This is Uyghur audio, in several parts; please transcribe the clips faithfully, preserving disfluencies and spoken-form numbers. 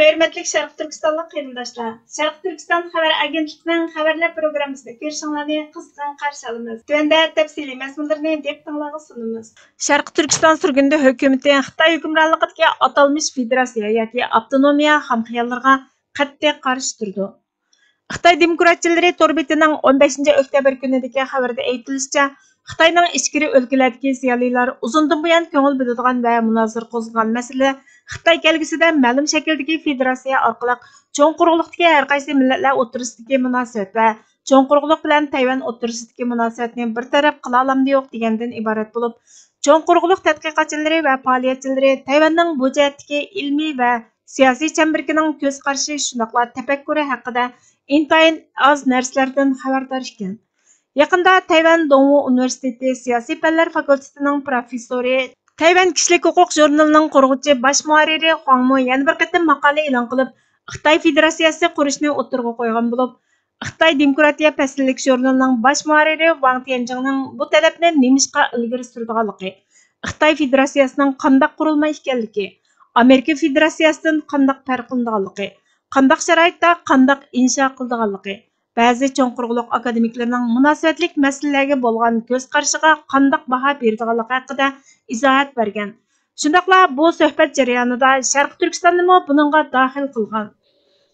ھۆرمەتلىك شەرقىي تۈركىستانلىق قېرىنداشلار، شەرقىي تۈركىستان خەۋەر ئاگېنتلىقىنىڭ خەۋەرلەر پروگراممىسىنى كۆرۈشۈڭلارنى قىزغىن قارشى ئالىمىز. تۆۋەندە تەپسىلىي مەزمۇنلىرىنى دىققىتىڭلارغا سۇنىمىز. شەرقىي تۈركىستان سۈرگۈندە ھۆكۈمىتى خىتاي ھۆكۈمرانلىقىدىكى ئاتالمىش فېدېراتسىيە ياكى ئاپتونومىيە خام خىياللىرىغا قەتئىي قارشى تۇرىدۇ. خىتاي دېموكراتچىلىرى تور بېتىنىڭ ئون بەشىنچى ئۆكتەبىر كۈنىدىكى خەۋىرىدە ئېيتىلىشىچە، خىتاينىڭ ئىچكىرى ئۆلكىلەردىكى زىيالىيلار ئۇزۇندىن بۇيان كۆڭۈل بۆلىدىغان ۋە مۇنازىرە قوزغىغان مەسىلە خىتاي كەلگۈسىدە مەلۇم شەكىلدىكى فېدېراتسىيە ئارقىلىق چوڭ قۇرۇقلۇقتىكى ھەر قايسى مىللەتلەر ئوتتۇرىسىدىكى مۇناسىۋەت ۋە چوڭ قۇرۇقلۇق بىلەن تەيۋەن ئوتتۇرىسىدىكى مۇناسىۋەتنى بىر تەرەپ قىلالامدۇ يوق دېگەندىن ئىبارەت بولۇپ، چوڭ قۇرۇقلۇق تەتقىقاتچىلىرى ۋە پائالىيەتچىلىرى تەيۋەننىڭ بۇ جەھەتتىكى ئىلمىي ۋە سىياسىي چەمبىرىكىنىڭ كۆز قارىشى، شۇنداقلا تەپەككۇرى ھەققىدە ئىنتايىن ئاز نەرسىلەردىن خەۋەردار ئىكەن. يېقىندا تەيۋەن دوڭۋۇ ئۇنىۋېرسىتېتى سىياسىي پەنلەر فاكۇلتېتىنىڭ پروفېسسورى، تەيۋەن كىشىلىك ھوقۇق ژۇرنىلىنىڭ قۇرغۇچى باش مۇھەررىرى خۇاڭمۇ يەنە بىر قېتىم ماقالە ئېلان قىلىپ، خىتاي فېدېراتسىيەسى قۇرۇشنى ئوتتۇرىغا قويغان بولۇپ، خىتاي دېموكراتىيە پەسىللىك ژۇرنىلىنىڭ باش مۇھەررىرى ۋاڭ تيەنجىڭنىڭ بۇ تەلەپنى نېمىشقا ئىلگىرى سۈرىدىغانلىقى، خىتاي فېدېراتسىيەسىنىڭ قانداق قۇرۇلما ئىكەنلىكى، ئامېرىكا فېدېراتسىيەسىدىن قانداق پەرقلىنىدىغانلىقى، قانداق شارائىتتا قانداق ئىنشا قىلىدىغانلىقى، بەزى چوڭ قۇرۇقلۇق ئاكادېمىكلىرىنىڭ مۇناسىۋەتلىك مەسىلىلەرگە بولغان كۆز قارىشىغا قانداق باھا بېرىدىغانلىقى ھەققىدە ئىزاھات بەرگەن. شۇنداقلا بۇ سۆھبەت جەريانىدا شەرقىي تۈركىستاننىمۇ بۇنىڭغا داخىل قىلغان.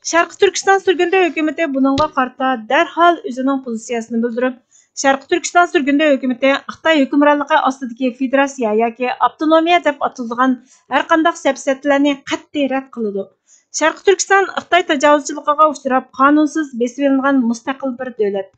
شەرقىي تۈركىستان سۈرگۈندە ھۆكۈمىتى بۇنىڭغا قارىتا دەرھال ئۆزىنىڭ پوزىتسىيەسىنى بىلدۈرۈپ، شەرقىي تۈركىستان سۈرگۈندە ھۆكۈمىتى خىتاي ھۆكۈمرانلىقى ئاستىدىكى فېدېراتسىيە ياكى ئاپتونومىيە دەپ ئاتىلىدىغان ھەرقانداق سەپسەتىلەرنى قەتئىي رەت قىلىدۇ. شەرقىي تۈركىستان خىتاي تاجاۋۇزچىلىقىغا ئۇچراپ، قانۇنسىز بېسىۋېلىنغان مۇستەقىل بىر دۆلەت.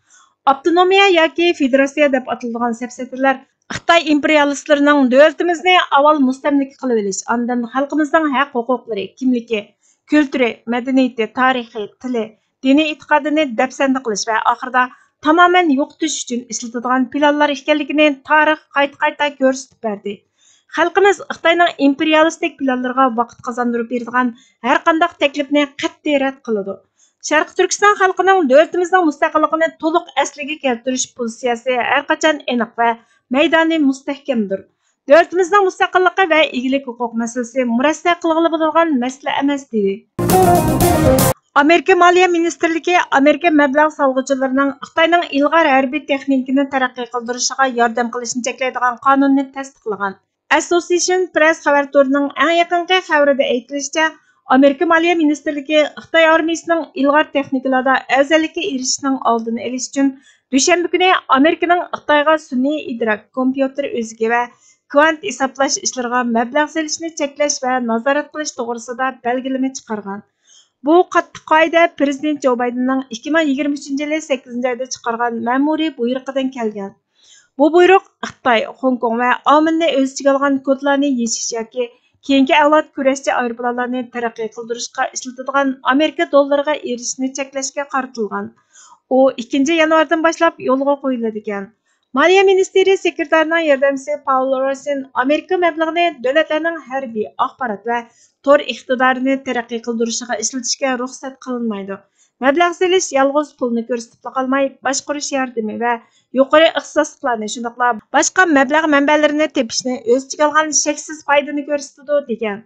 ئاپتونومىيە ياكى فېدېراتسىيە دەپ ئاتىلىدىغان سەپسەتىلەر خىتاي ئىمپېرىيالىستلىرىنىڭ دۆلىتىمىزنى ئاۋۋال مۇستەملىكە قىلىۋېلىش، ئاندىن خەلقىمىزنىڭ ھەق-ھوقۇقلىرى، كىملىكى، كۈلتۈرى، مەدەنىيىتى، تارىخى، تىلى، دىنىي ئېتىقادىنى دەپسەندە قىلىش ۋە ئاخىرىدا تامامەن يوقىتىش ئۈچۈن ئىشلىتىدىغان پىلانلار ئىكەنلىكىنى تارىخ قايتا-قايتا كۆرسىتىپ بەردى. خەلقىمىز خىتاينىڭ ئىمپېرىيالىستىك پىلانلىرىغا ۋاقىت قازاندۇرۇپ بېرىدىغان ھەرقانداق تەكلىپنى قەتئىي رەت قىلىدۇ. شەرقىي تۈركىستان خەلقىنىڭ دۆلىتىمىزنىڭ مۇستەقىللىقىنى تولۇق ئەسلىگە كەلتۈرۈش پوزىتسىيەسى ھەرقاچان ئېنىق ۋە مەيدانى مۇستەھكەمدۇر. دۆلىتىمىزنىڭ مۇستەقىللىقى ۋە ئىگىلىك ھوقۇق مەسىلىسى مۇرەسسە قىلغىلى بولىدىغان مەسىلە ئەمەس، دېدى. ئامېرىكا مالىيە مىنىستىرلىكى ئامېرىكا مەبلەغ سالغۇچىلىرىنىڭ خىتاينىڭ ئىلغار ھەربىي تېخنىكىنى تەرەققىي قىلدۇرۇشىغا ياردەم قىلىشنى چەكلەيدىغان قانۇننى تەستىقلىغان. ئەسسوسىيېشن پرېس خەۋەر تورىنىڭ ئەڭ يېقىنقى خەۋىرىدە ئېيتىلىشىچە، ئامېرىكا مالىيە مىنىستىرلىكى خىتاي ئارمىيىسىنىڭ ئىلغار تېخنىكىلاردا ئەۋزەللىككە ئېرىشىشىنىڭ ئالدىنى ئېلىش ئۈچۈن دۈشەنبە كۈنى ئامېرىكىنىڭ خىتايغا سۈنئىي ئىدراك، كومپيۇتېر ئۆزىكى ۋە كۋانت ھېسابلاش ئىشلىرىغا مەبلەغ سېلىشنى چەكلەش ۋە نازارەت قىلىش توغرىسىدا بەلگىلىمە چىقارغان. بۇ قاتتىق قائىدە پىرېزىدېنت جو بايدېننىڭ ئىككى مىڭ يىگىرمە ئۈچىنچى يىلى سەككىزىنچى ئايدا چىقارغان مەمۇرىي بۇيرۇقىدىن كەلگەن. بۇ بۇيرۇق خىتاي، خوڭكوڭ ۋە ئاۋمېننى ئۆز ئىچىگە ئالغان كودلارنى يېشىش ياكى كېيىنكى ئەۋلاد كۈرەشچى ئايروپىلانلارنى تەرەققىي قىلدۇرۇشقا ئىشلىتىدىغان ئامېرىكا دوللىرىغا ئېرىشىشنى چەكلەشكە قارىتىلغان. ئۇ ئىككىنچى يانۋاردىن باشلاپ يولغا قويۇلىدىكەن. مالىيە مىنىستىرى سېكرېتارىنىڭ ياردەمچىسى پاۋل روسىن ئامېرىكا مەبلىغىنى دۆلەتلەرنىڭ ھەربىي، ئاخبارات ۋە تور ئىقتىدارىنى تەرەققىي قىلدۇرۇشىغا ئىشلىتىشكە رۇخسەت قىلىنمايدۇ. مەبلەغ سېلىش يالغۇز پۇلنى كۆرسىتىپلا قالماي، باشقۇرۇش ياردىمى ۋە يۇقىرى ئىختىساسلىقلارنى، شۇنداقلا باشقا مەبلەغ مەنبەلىرىنى تېپىشنى ئۆز ئىچىگە ئالغان شەكسىز پايدىنى كۆرسىتىدۇ، دېگەن.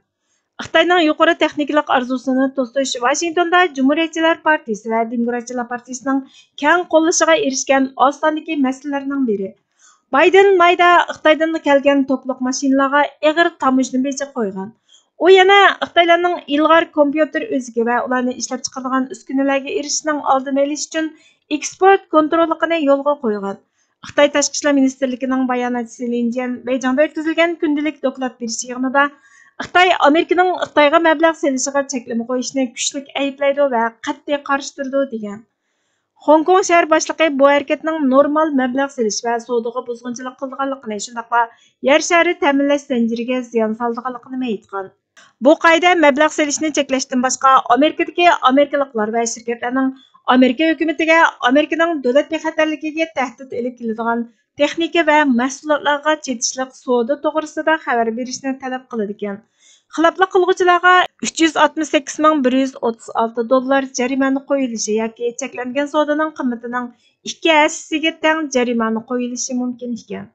خىتاينىڭ يۇقىرى تېخنىكىلىق ئارزۇسىنى توسۇش ۋاشىنگتوندا جۇمھۇرىيەتچىلەر پارتىيىسى ۋە دېموكراتچىلار پارتىيىسىنىڭ كەڭ قوللىشىغا ئېرىشكەن ئاز ساندىكى مەسىلىلەرنىڭ بىرى. بايدېن مايدا خىتايدىن كەلگەن توپلۇق ماشىنىلارغا ئېغىر تاموژنا بېجى قويغان. ئۇ يەنە خىتايلارنىڭ ئىلغار كومپيۇتېر ئۆزىكى ۋە ئۇلارنى ئىشلەپچىقىرىدىغان ئۈسكۈنىلەرگە ئېرىشىشنىڭ ئالدىنى ئېلىش ئۈچۈن ئېكسپورت كونتروللۇقىنى يولغا قويغان. خىتاي تاشقى ئىشلار مىنىستىرلىكىنىڭ باياناتچىسى لىن جيەن بېيجىڭدا ئۆتكۈزۈلگەن كۈندىلىك دوكلات بېرىش يىغىنىدا خىتاي ئامېرىكىنىڭ خىتايغا مەبلەغ سېلىشىغا چەكلىمە قويۇشنى كۈچلۈك ئەيىبلەيدۇ ۋە قەتئىي قارشى تۇرىدۇ، دېگەن. خوڭكوڭ شەھەر باشلىقى بۇ ھەرىكەتنىڭ نورمال مەبلەغ سېلىش ۋە سودىغا بۇزغۇنچىلىق قىلىدىغانلىقىنى، شۇنداقلا يەر شارى تەمىنلەش زەنجىرىگە زىيان سالىدىغانلىقىنى ئېيتقان. بۇ قائىدە مەبلەغ سېلىشنى چەكلەشتىن باشقا، ئامېرىكىدىكى ئامېرىكىلىقلار ۋە شىركەتلەرنىڭ ئامېرىكا ھۆكۈمىتىگە ئامېرىكىنىڭ دۆلەت بىخەتەرلىكىگە تەھدىت ئېلىپ كېلىدىغان تېخنىكا ۋە مەھسۇلاتلارغا چېتىشلىق سودا توغرىسىدا خەۋەر بېرىشنى تەلەپ قىلىدىكەن. خىلاپلىق قىلغۇچىلارغا ئۈچ يۈز ئاتمىش سەككىز مىڭ بىر يۈز ئوتتۇز ئالتە دوللار جەرىمانە قويۇلۇشى ياكى چەكلەنگەن سودىنىڭ قىممىتىنىڭ ئىككى ھەسسىسىگە تەڭ جەرىمانە قويۇلۇشى مۇمكىن ئىكەن.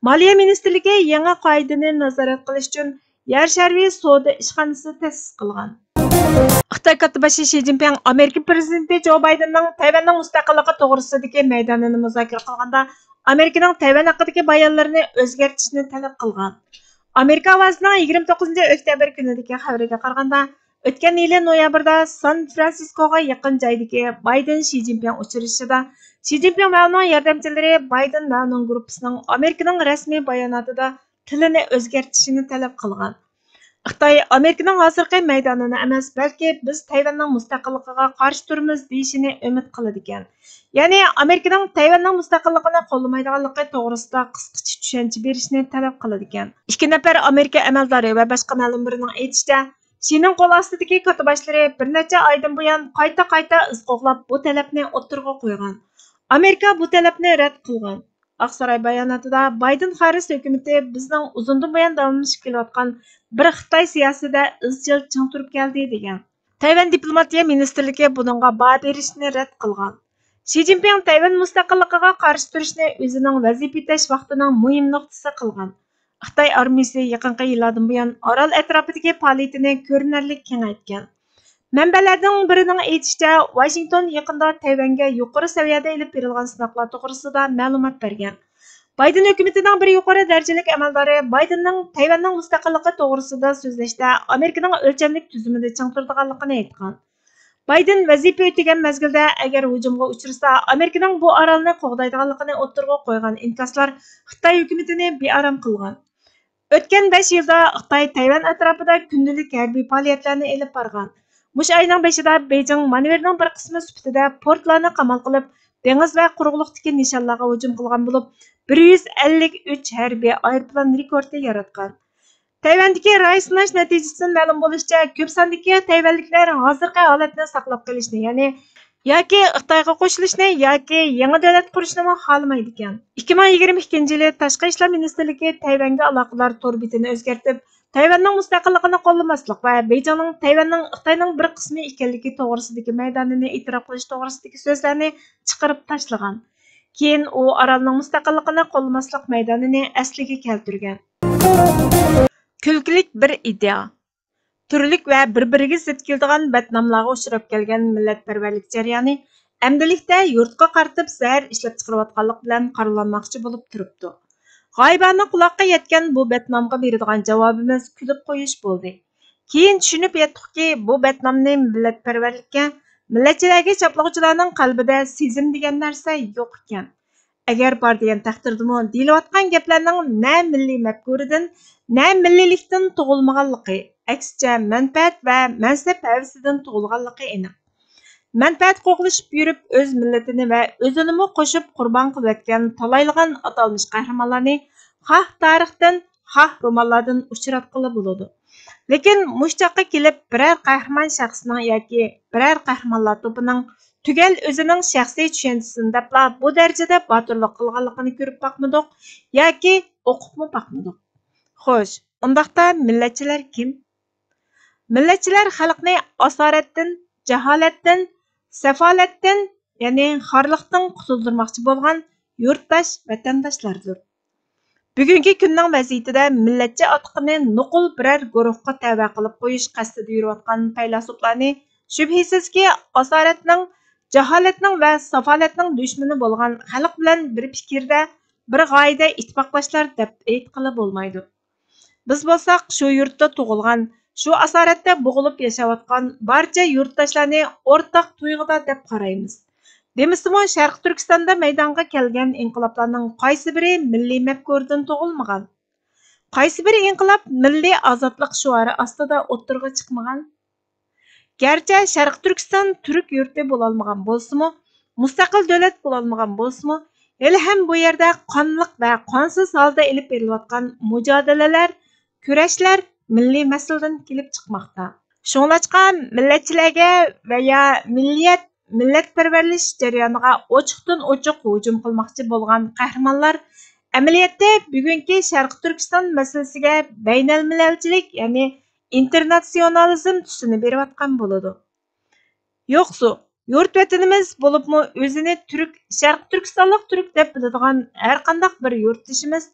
مالىيە مىنىستىرلىكى يېڭى قائىدىنى نازارەت قىلىش ئۈچۈن يەر شارى سودا ئىشخانىسى تەسىس قىلغان. خىتاي كاتتىباشى شى جىنپىڭ ئامېرىكا پىرېزىدېنتى جو بايدېننىڭ تەيۋەننىڭ مۇستەقىللىقى توغرىسىدىكى مەيدانىنى مۇزاكىرە قىلغاندا، ئامېرىكىنىڭ تەيۋەن ھەققىدىكى بايانلىرىنى ئۆزگەرتىشنى تەلەپ قىلغان. ئامېرىكا ئاۋازىنىڭ يىگىرمە توققۇزىنچى ئۆكتەبىر كۈنىدىكى خەۋىرىگە قارىغاندا، ئۆتكەن يىلى نويابىردا سان فرانسىسكوغا يېقىن جايدىكى بايدېن شى جىنپىڭ ئۇچرىشىشىدا، شى جىنپىڭ ۋە ئۇنىڭ ياردەمچىلىرى بايدېن ۋە ئۇنىڭ گۇرۇپپىسىنىڭ ئامېرىكىنىڭ رەسمىي باياناتىدا تىلىنى ئۆزگەرتىشىنى تەلەپ قىلغان. خىتاي ئامېرىكىنىڭ ھازىرقى مەيدانىنى ئەمەس، بەلكى بىز تەيۋەننىڭ مۇستەقىللىقىغا قارشى تۇرىمىز دېيىشىنى ئۈمىد قىلىدىكەن. يەنى ئامېرىكىنىڭ تەيۋەننىڭ مۇستەقىللىقىنى قوللىمايدىغانلىقى توغرىسىدا قىسقىچە چۈشەنچە بېرىشنى تەلەپ قىلىدىكەن. ئىككى نەپەر ئامېرىكا ئەمەلدارى ۋە باشقا مەلۇم بىرىنىڭ ئېيتىشىچە، شىنىڭ قول ئاستىدىكى كاتتىباشلىرى بىر نەچچە ئايدىن بۇيان قايتا-قايتا ئىز قوغلاپ بۇ تەلەپنى ئوتتۇرىغا قويغان. ئامېرىكا بۇ تەلەپنى رەت قىلغان. ئاقساراي باياناتىدا بايدېن خاررىس ھۆكۈمىتى بىزنىڭ ئۇزۇندىن بۇيان داۋاملىشىپ كېلىۋاتقان بىر خىتاي سىياسىتىدە ئىزچىل چىڭ تۇرۇپ كەلدى، دېگەن. تەيۋەن دىپلوماتىيە مىنىستىرلىكى بۇنىڭغا باھا بېرىشنى رەت قىلغان. شى جىنپىڭ تەيۋەن مۇستەقىللىقىغا قارشى تۇرۇشنى ئۆزىنىڭ ۋەزىپە ئۆتەش ۋاقتىنىڭ مۇھىم نۇقتىسى قىلغان. خىتاي ئارمىيىسى يېقىنقى يىللاردىن بۇيان ئارال ئەتراپىدىكى پائالىيىتىنى كۆرۈنەرلىك كېڭەيتكەن. مەنبەلەرنىڭ بىرىنىڭ ئېيتىشىچە، ۋاشىنگتون يېقىندا تەيۋەنگە يۇقىرى سەۋىيەدە ئېلىپ بېرىلغان سىناقلار توغرىسىدا مەلۇمات بەرگەن. بايدېن ھۆكۈمىتىنىڭ بىر يۇقىرى دەرىجىلىك ئەمەلدارى بايدېننىڭ تەيۋەننىڭ مۇستەقىللىقى توغرىسىدا سۆزلەشتە ئامېرىكىنىڭ ئۆلچەملىك تۈزۈمىدە چىڭ تۇرىدىغانلىقىنى ئېيتقان. بايدېن ۋەزىپە ئۆتىگەن مەزگىلدە ئەگەر ھۇجۇمغا ئۇچرىسا، ئامېرىكىنىڭ بۇ ئارالنى قوغدايدىغانلىقىنى ئوتتۇرىغا قويغان ئىنكاسلار خىتاي ھۆكۈمىتىنى بىئارام قىلغان. ئۆتكەن بەش يىلدا خىتاي تەيۋەن ئەتراپىدا كۈندىلىك ھەربىي پائالىيەتلەرنى ئېلىپ بارغان. مۇشۇ ئاينىڭ بېشىدا بېيجىڭ مانېۋىرنىڭ بىر قىسمى سۈپىتىدە پورتلارنى قامال قىلىپ، دېڭىز ۋە قۇرۇقلۇقتىكى نىشانلارغا ھۇجۇم قىلغان بولۇپ، بىر يۈز ئەللىك ئۈچ ھەربىي ئايروپىلان رېكورتى ياراتقان. تەيۋەندىكى رايى سىناش نەتىجىسىدىن مەلۇم بولۇشىچە، كۆپ ساندىكى تەيۋەنلىكلەر ھازىرقى ھالەتنى ساقلاپ قېلىشنى، يەنى ياكى خىتايغا قوشۇلۇشنى ياكى يېڭى دۆلەت قۇرۇشنىمۇ خالىمايدىكەن. ئىككى مىڭ يىگىرمە ئىككىنچى يىلى تاشقى ئىشلار مىنىستىرلىكى تەيۋەنگە ئالاقىدار تور بېتىنى ئۆزگەرتىپ، تەيۋەننىڭ مۇستەقىللىقىنى قوللىماسلىق ۋە بېيجىڭنىڭ تەيۋەننىڭ خىتاينىڭ بىر قىسمى ئىكەنلىكى توغرىسىدىكى مەيدانىنى ئېتىراپ قىلىش توغرىسىدىكى سۆزلەرنى چىقىرىپ تاشلىغان. كېيىن ئۇ ئارالنىڭ مۇستەقىللىقىنى قوللىماسلىق مەيدانىنى ئەسلىگە كەلتۈرگەن. كۈلكىلىك بىر ئىدىيە. تۈرلۈك ۋە بىر-بىرىگە زىت كېلىدىغان بەتناملارغا ئۇچراپ كەلگەن مىللەتپەرۋەرلىك جەريانى ئەمدىلىكتە يۇرتقا قارىتىپ زەھەر ئىشلەپچىقىرىۋاتقانلىق بىلەن قارىلانماقچى بولۇپ تۇرۇپتۇ. غايىبانە قۇلاققا يەتكەن بۇ بەتنامغا بېرىدىغان جاۋابىمىز كۈلۈپ قويۇش بولدى. كېيىن چۈشىنىپ يەتتۇقكى، بۇ بەتنامنى مىللەتپەرۋەرلىككە، مىللەتچىلەرگە چاپلىغۇچىلارنىڭ قەلبىدە سېزىم دېگەن نەرسە يوق ئىكەن. ئەگەر بار دېگەن تەقدىردىمۇ دېيىلىۋاتقان گەپلەرنىڭ نە مىللىي مەپكۇرىدىن، نە مىللىيلىكتىن تۇغۇلمىغانلىقى، ئەكسىچە مەنپەئەت ۋە مەنسەپ ھەۋىسىدىن تۇغۇلغانلىقى ئېنىق. مەنپەئەت قوغلىشىپ يۈرۈپ، ئۆز مىللىتىنى ۋە ئۆزىنىمۇ قوشۇپ قۇربان قىلىۋەتكەن تالايلىغان ئاتالمىش قەھرىمانلارنى خاھ تارىختىن، خاھ رومانلاردىن ئۇچراتقىلى بولىدۇ. لېكىن مۇشۇ چاغقا كېلىپ بىرەر قەھرىمان شەخسنىڭ ياكى بىرەر قەھرىمانلار توپىنىڭ تۈگەل ئۆزىنىڭ شەخسىي چۈشەنچىسىنى دەپلا بۇ دەرىجىدە باتۇرلۇق قىلغانلىقىنى كۆرۈپ باقمىدۇق ياكى ئوقۇپمۇ باقمىدۇق. خوش، ئۇنداقتا مىللەتچىلەر كىم؟ مىللەتچىلەر خەلقنى ئاسارەتتىن، جاھالەتتىن، سەفالەتتىن، يەنى خارلىقتىن قۇتۇلدۇرماقچى بولغان يۇرتداش، ۋەتەنداشلاردۇر. بۈگۈنكى كۈننىڭ ۋەزىيىتىدە مىللەتچى ئاتىقىنى نوقۇل بىرەر گۇرۇھقا تەۋە قىلىپ قويۇش قەستىدە يۈرۈۋاتقان پەيلاسوپلارنى شۈبھىسىزكى ئاسارەتنىڭ، جاھالەتنىڭ ۋە ساپالەتنىڭ دۈشمىنى بولغان خەلق بىلەن بىر پىكىردە، بىر غايىدە ئىتتىپاقلاشلار دەپ ئېيتقىلى بولمايدۇ. بىز بولساق شۇ يۇرتتا تۇغۇلغان، شۇ ئاسارەتتە بوغۇلۇپ ياشاۋاتقان بارچە يۇرتداشلارنى ئورتاق تۇيغۇدا دەپ قارايمىز. دېمىسىمۇ، شەرقىي تۈركىستاندا مەيدانغا كەلگەن ئىنقىلابلارنىڭ قايسى بىرى مىللىي مەپكۇرىدىن تۇغۇلمىغان؟ قايسى بىر ئىنقىلاب مىللىي ئازادلىق شوئارى ئاستىدا ئوتتۇرىغا چىقمىغان؟ گەرچە شەرقىي تۈركىستان تۈرك يۇرتى بولالمىغان بولسىمۇ، مۇستەقىل دۆلەت بولالمىغان بولسىمۇ، ھېلىھەم بۇ يەردە قانلىق ۋە قانسىز ھالدا ئېلىپ بېرىلىۋاتقان مۇجادىلىلەر، كۈرەشلەر مىللىي مەسىلىدىن كېلىپ چىقماقتا. شۇڭلاشقا مىللەتچىلەرگە ۋە يا مىللىيەت، مىللەتپەرۋەرلىشىش جەريانىغا ئوچۇقتىن ئوچۇق ھۇجۇم قىلماقچى بولغان قەھرىمانلار ئەمەلىيەتتە بۈگۈنكى شەرقىي تۈركىستان مەسىلىسىگە بەينەلمىلەلچىلىك، يەنى ئىنتېرناتسىيونالىزم تۈسىنى بېرىۋاتقان بولىدۇ. يوقسۇ، يۇرت ۋەتىنىمىز، بولۇپمۇ ئۆزىنى تۈرك، شەرقىي تۈركىستانلىق تۈرك دەپ بىلىدىغان ھەرقانداق بىر يۇرتدىشىمىز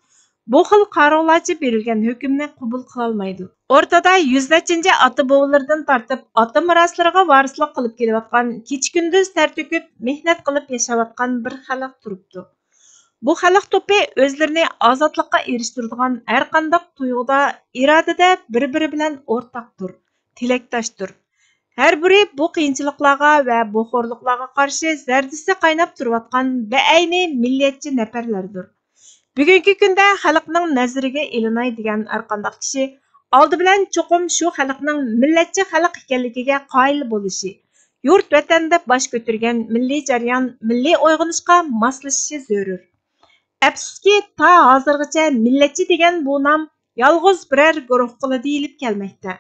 بۇ خىل قارىغۇلارچە بېرىلگەن ھۆكۈمنى قوبۇل قىلالمايدۇ. ئورتىدا يۈز نەچچىنچى ئاتا-بوۋىلىرىدىن تارتىپ ئاتا مىراسلىرىغا ۋارىسلىق قىلىپ كېلىۋاتقان، كېچە-كۈندۈز تەر تۆكۈپ مېھنەت قىلىپ ياشاۋاتقان بىر خەلق تۇرۇپتۇ. بۇ خەلق توپى ئۆزلىرىنى ئازادلىققا ئېرىشتۈرىدىغان ھەرقانداق تۇيغۇدا، ئىرادىدە بىر-بىرى بىلەن ئورتاقتۇر، تىلەكداشتۇر. ھەر بىرى بۇ قىيىنچىلىقلارغا ۋە بۇ خورلۇقلارغا قارشى زەردىسى قايناپ تۇرۇۋاتقان بەئەينى مىللەتچى نەپەرلەردۇر. بۈگۈنكى كۈندە خەلقنىڭ نەزىرىگە ئىلىناي دېگەن ھەرقانداق كىشى ئالدى بىلەن چوقۇم شۇ خەلقنىڭ مىللەتچى خەلق ئىكەنلىكىگە قايىل بولۇشى، يۇرت ۋەتەندە باش كۆتۈرگەن مىللىي جەريان، مىللىي ئويغىنىشقا ماسلىشىشى زۆرۈر. ئەپسۇسكى، تا ھازىرغىچە مىللەتچى دېگەن بۇ نام يالغۇز بىرەر گۇرۇھقىلا دېيىلىپ كەلمەكتە.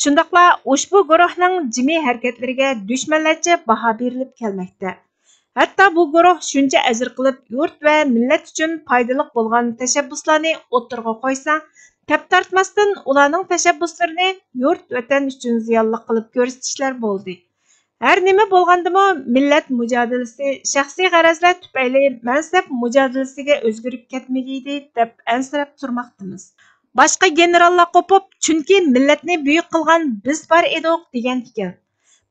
شۇنداقلا ئۇشبۇ گۇرۇھنىڭ جىمى ھەرىكەتلىرىگە دۈشمەنلەرچە باھا بېرىلىپ كەلمەكتە. ھەتتا بۇ گۇرۇھ شۇنچە ئەجىر قىلىپ يۇرت ۋە مىللەت ئۈچۈن پايدىلىق بولغان تەشەببۇسلارنى ئوتتۇرىغا قويسا، تەپ تارتماستىن ئۇلارنىڭ تەشەببۇسلىرىنى يۇرت ۋەتەن ئۈچۈن زىيانلىق قىلىپ كۆرسىتىشلەر بولدى. ھەر نېمە بولغاندىمۇ، مىللەت مۇجادىلىسى شەخسىي غەرەزلەر تۈپەيلى مەنسەپ مۇجادىلىسىگە ئۆزگىرىپ كەتمىگىيدى، دەپ ئەنسىرەپ تۇرماقتىمىز. باشقا گېنېراللار قوپۇپ، چۈنكى مىللەتنى بۈيۈك قىلغان بىز بار ئىدۇق، دېگەن ئىكەن.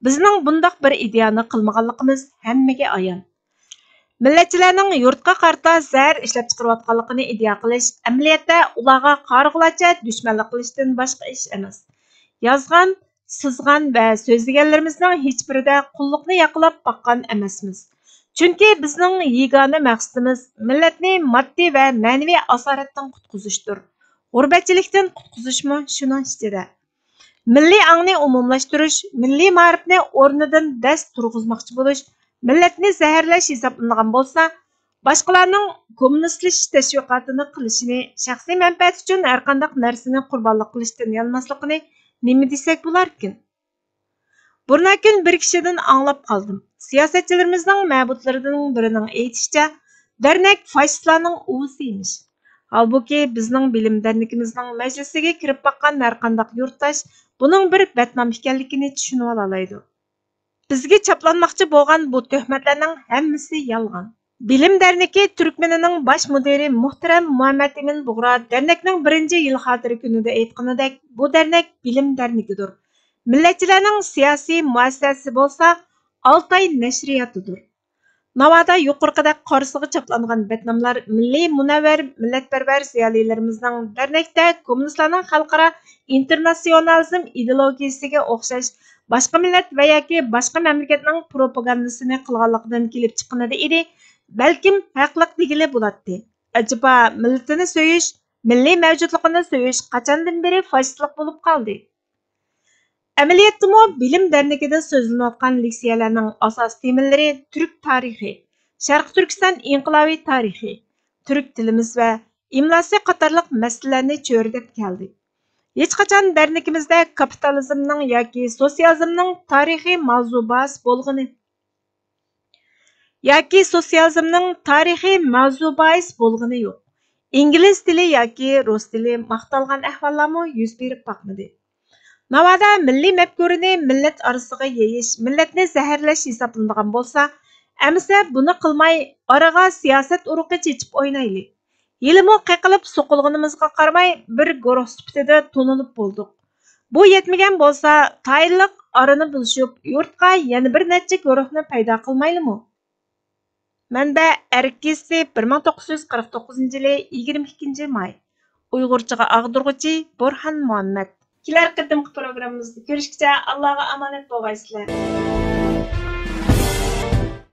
بىزنىڭ بۇنداق بىر ئىدىيانى قىلمىغانلىقىمىز ھەممىگە ئايان. مىللەتچىلەرنىڭ يۇرتقا قارىتا زەھەر ئىشلەپچىقىرىۋاتقانلىقىنى ئىدىئا قىلىش، ئەمەلىيەتتە ئۇلارغا قارىغۇلارچە دۈشمەنلىك قىلىشتىن باشقا ئىش ئەمەس. يازغان، سىزغان ۋە سۆزلىگەنلىرىمىزنىڭ ھېچبىرىدە قۇللۇقنى ياقلاپ باققان ئەمەسمىز. چۈنكى بىزنىڭ يېگانە مەقسىتىمىز مىللەتنى ماددىي ۋە مەنىۋى ئاسارەتتىن قۇتقۇزۇشتۇر. غۇربەتچىلىكتىن قۇتقۇزۇشمۇ شۇنىڭ ئىچىدە. مىللىي ئاڭنى ئومۇملاشتۇرۇش، مىللىي مائارىپنى ئورنىدىن دەس تۇرغۇزماقچى بولۇش، مىللەتنى زەھەرلەش ھېسابلىنىدىغان بولسا، باشقىلارنىڭ كوممۇنىستلىشىش تەشۋىقاتىنى قىلىشىنى، شەخسىي مەنپەئەت ئۈچۈن ھەرقانداق نەرسىنى قۇربانلىق قىلىشتىن يانماسلىقىنى نېمە دېسەك بولاركىن؟ بۇرناكۈن بىر كىشىدىن ئاڭلاپ قالدىم. سىياسەتچىلىرىمىزنىڭ مەبۇدلىرىدىن بىرىنىڭ ئېيتىشىچە، دەرنەك فاشىستلارنىڭ ئۇۋىسى ئىمىش. ھالبۇكى، بىزنىڭ بىلىم دەرنىكىمىزنىڭ مەجلىسىگە كىرىپ باققان ھەرقانداق يۇرتداش بۇنىڭ بىر بەتنام ئىكەنلىكىنى چۈشىنىۋالالايدۇ. بىزگە چاپلانماقچى بولغان بۇ تۆھمەتلەرنىڭ ھەممىسى يالغان. بىلىم دەرنىكى تۈركمىنىنىڭ باش مۇدىرى مۇھتەرەم مۇھەممەد ئىمىن بۇغرا دەرنەكنىڭ بىرىنچى يىل خاتىرە كۈنىدە ئېيتقىنىدەك، بۇ دەرنەك بىلىم دەرنىكىدۇر. مىللەتچىلەرنىڭ سىياسىي مۇئەسسەسىسى بولسا ئالتاي نەشرىياتىدۇر. ناۋادا يۇقىرىقىدەك قارىسىغا چاپلانغان بەتناملار مىللىي مۇنەۋۋەر، مىللەتپەرۋەر زىيالىيلىرىمىزنىڭ دەرنەكتە كوممۇنىستلارنىڭ خەلقئارا ئىنتېرناتسىيونالىزم ئىدېئولوگىيىسىگە ئوخشاش باشقا مىللەت ۋە ياكى باشقا مەملىكەتنىڭ پروپاگاندىسىنى قىلغانلىقىدىن كېلىپ چىققىنىدى ئىدى، بەلكىم ھەقلىق دېگىلى بولاتتى. ئەجەبا، مىللىتىنى سۆيۈش، مىللىي مەۋجۇتلۇقىنى سۆيۈش قاچاندىن بېرى فاشىستلىق بولۇپ قالدى؟ ئەمەلىيەتتىمۇ بىلىم دەرنىكىدە سۆزلىنىۋاتقان لېكسىيەلەرنىڭ ئاساسىي تېمىلىرى تۈرك تارىخى، شەرقىي تۈركىستان ئىنقىلابىي تارىخى، تۈرك تىلىمىز ۋە ئىملاسى قاتارلىق مەسىلىلەرنى چۆرىدەپ كەلدى. ھېچقاچان دەرنىكىمىزدە كاپىتالىزمنىڭ ياكى سوتسىيالىزمنىڭ تارىخىي ماۋزۇ باھاسى بولغىنى، ياكى سوتسىيالىزمنىڭ تارىخىي ماۋزۇ باھاسى بولغىنى يوق. ئىنگلىز تىلى ياكى رۇس تىلى ماختالغان ئەھۋاللارمۇ يۈز بېرىپ باقمىدى. ناۋادا مىللىي مەپكۇرىنى مىللەت ئارىسىغا يېيىش، مىللەتنى زەھەرلەش ھېسابلىنىدىغان بولسا، ئەمىسە بۇنى قىلماي، ئارىغا سىياسەت ئۇرۇقى چېچىپ ئوينايلى. ھېلىمۇ قېقىلىپ سوقۇلغىنىمىزغا قارىماي، بىر گۇرۇھ سۈپىتىدە تونۇلۇپ بولدۇق. بۇ يەتمىگەن بولسا، تايىنلىق ئارىنى بۇزۇشۇپ، يۇرتقا يەنە بىر نەچچە گۇرۇھنى پەيدا قىلمايلىمۇ؟ مەنبە: ئەركىسى، بىر مىڭ توققۇز يۈز قىرىق توققۇزىنچى يىلى يىگىرمە ئىككىنچى ماي. ئۇيغۇرچىغا ئاغدۇرغۇچى: بورھان مۇھەممەد. كېلەر قېتىمقى پروگراممىمىزدا كۆرۈشكىچە، ئاللاغا ئامانەت بولغايسىلەر.